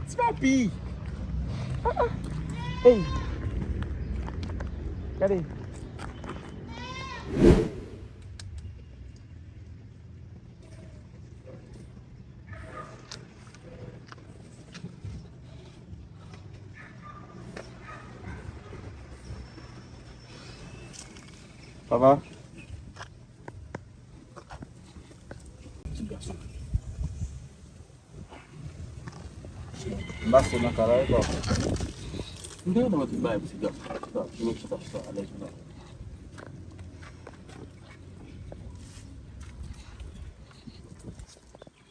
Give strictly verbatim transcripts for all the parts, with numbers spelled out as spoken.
Ti papi. Ah, ah. Ey. Gade. Papa. Ti gason. M pase nan kay la wi, papa. M te gentan mete bay pou ti gason. Chita, chita, chita, chita, alèz la.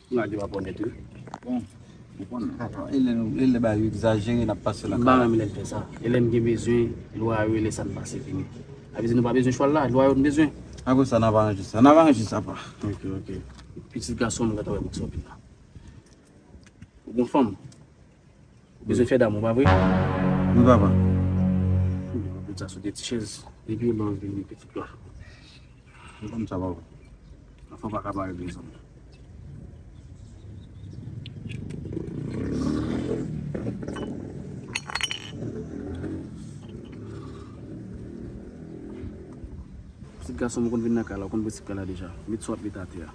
M lage papa w nèt wi. Bon, ou konn. E lè nou, e lè bagay yo egzajere, n ap pase nan kay la. M pa renmen lè l fè sa. E lè m gen bezwen, lwa yo e lè sa n pase vini. Sa vle di nou pa bezwen chwal la, lwa yo n bezwen. Apre sa, n ap aranje sa. N ap aranje sa, pa. Ok, ok. Pitit gason m gentan wè m sòti la. Ou gon fanm? Ou bezwen fè damou, pa vre? Wi, papa. Ou bezwen sa sou de ti chèz. Depi lè w vini, pitit la. Se kòmsa, papa. Anfen, w pa ka pa regle sa. Pitit gason m konn vin nan kay la, ou konn prensip kay la deja. Met sa w ap met atè a.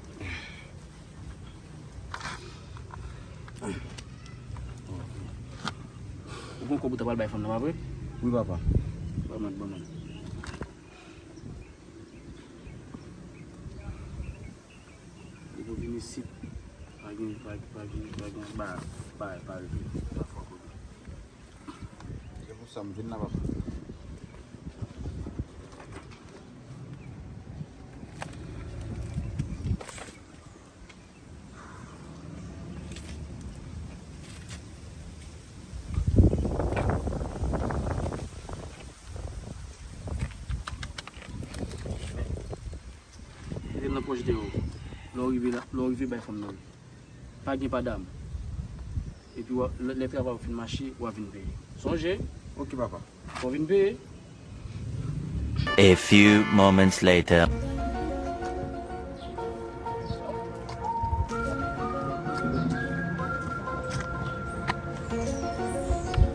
Ou gon kòb ou ta pral bay fanm nan, pa vre? Wi, papa. Ban mwen, ban mwen. Depi w vin isit, pa gen, pa, pa gen, pa gen, ba, ba, pa rive. Pa fò kote. Se pou sa m vin la, papa. Mete l nan pòch deyò. Lè w rive la, lè w rive bay fanm nan. Pa gen pa dam. Epi w a, lè, lè travay ou fin mache, w a vin peye. Sonje. Ok, papa. Fò w vin peye. A few moments later.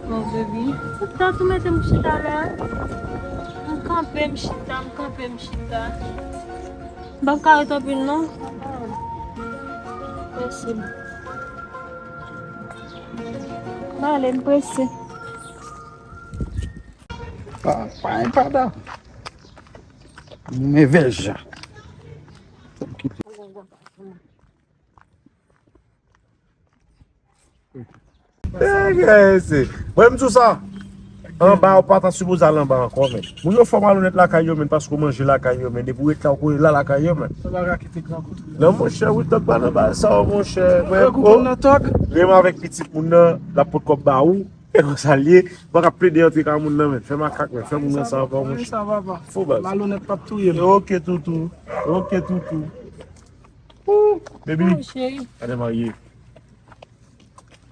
Bon, baby. Tout tan tou mete m chita la. M kanpe, m chita, m kanpe, m chita. M p ap ka ret anpil non. Mèsi. M ale, m prese. Pa, pa, pa da. Move jan. Mwen m di w sa. Anba, ou pa ta sipoze al anba ankò, men. Moun yo fò malonèt lakay yo, men, paske w manje lakay yo, men. Depi w ret la, ou kouri la lakay yo, men. Non, monchè, wi, tòg pa nan bagay sa, monchè. Mwen, oh, menm avèk pitit moun nan, l ap pot kòb ba ou. E konsa l ye, ou pa ka plede antre kay moun nan, men. Fè makak, men. Fè moun nan sa ankò, monchè. Fò baz. Malonèt p ap touye m. Ok, toutou. Ok, toutou. Ooh, baby. Gade marye.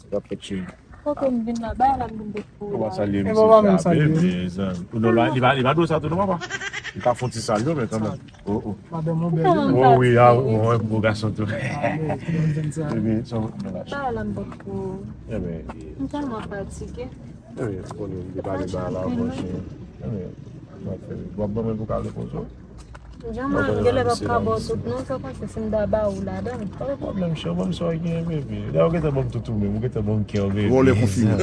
Sa ap fèt, cheri? Kote m vin la, bay la m vin pou ou la. Ou pa salye misye, sa, bebe, zanmi. Ou non, li pa, li pa dwe sa tou, non, papa. Li ka fon ti salye, men kanmenm. Oh, oh. Madanm ou bèl. Oh, wi, a, ou wè, beau garçon tou. Bebe, sa, bay la m pou ou. M tèlman fatige. Ebyen, ou konnen, m te pale ba la, monchè. Ebyen, w ap fè, w ap ban mwen pou ka repoze w. Jan mwen, m genlè p ap ka ba w tout non, sa w panse si m ta ba ou ladan? Pa gen pwoblèm, chè, ban m sa w genyen, bebe. Dayè, ou gentan ban m tout ou menm, ou gentan ban m kè w, bebe. Vòlè konfime.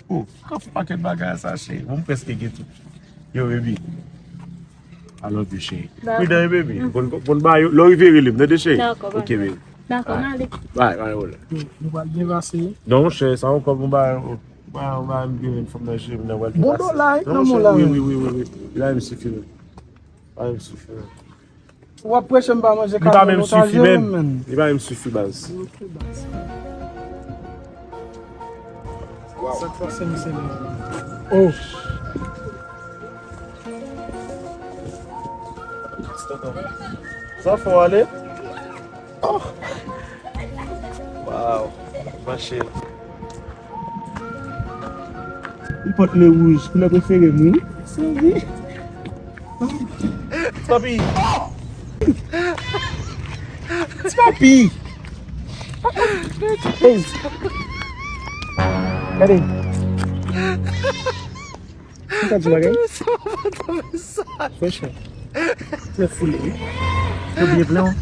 Oh, ka fè pakèt bagay a sa, cheri. Bon, m prèske gen tout. Yo, baby. I love you, cheri. Dakò. Pridan, wi, baby. Bon, bon, ba yo, lè w rive, rele m, tande, cheri? Dakò, ok, baby. Dakò, m ale. Bay, bay, ole. Nou pral byen pase. Non, cheri, sa ankò bon bagay, oh. Bay, bay, m gen fanm nan jere m nan wèl. Bon, do la, non, monchè, wi, wi, wi, wi. La, m sifi, wi. La, m sifi, wi. W ap preche m pa manje kado notaje menm, menm. Li pa menm sifi, baz. Ok, baz. Sa k pase, mesye menm? Oh. Sa fò ale? Oh. Wow. Mache. M pot le wouj, koulè prefere m, wi. Sezi. Oh. Papi. Ti papi. Hey. Gade. Mwen ka di bagay? Fresh. Mwen foule wi. Yo byen plen.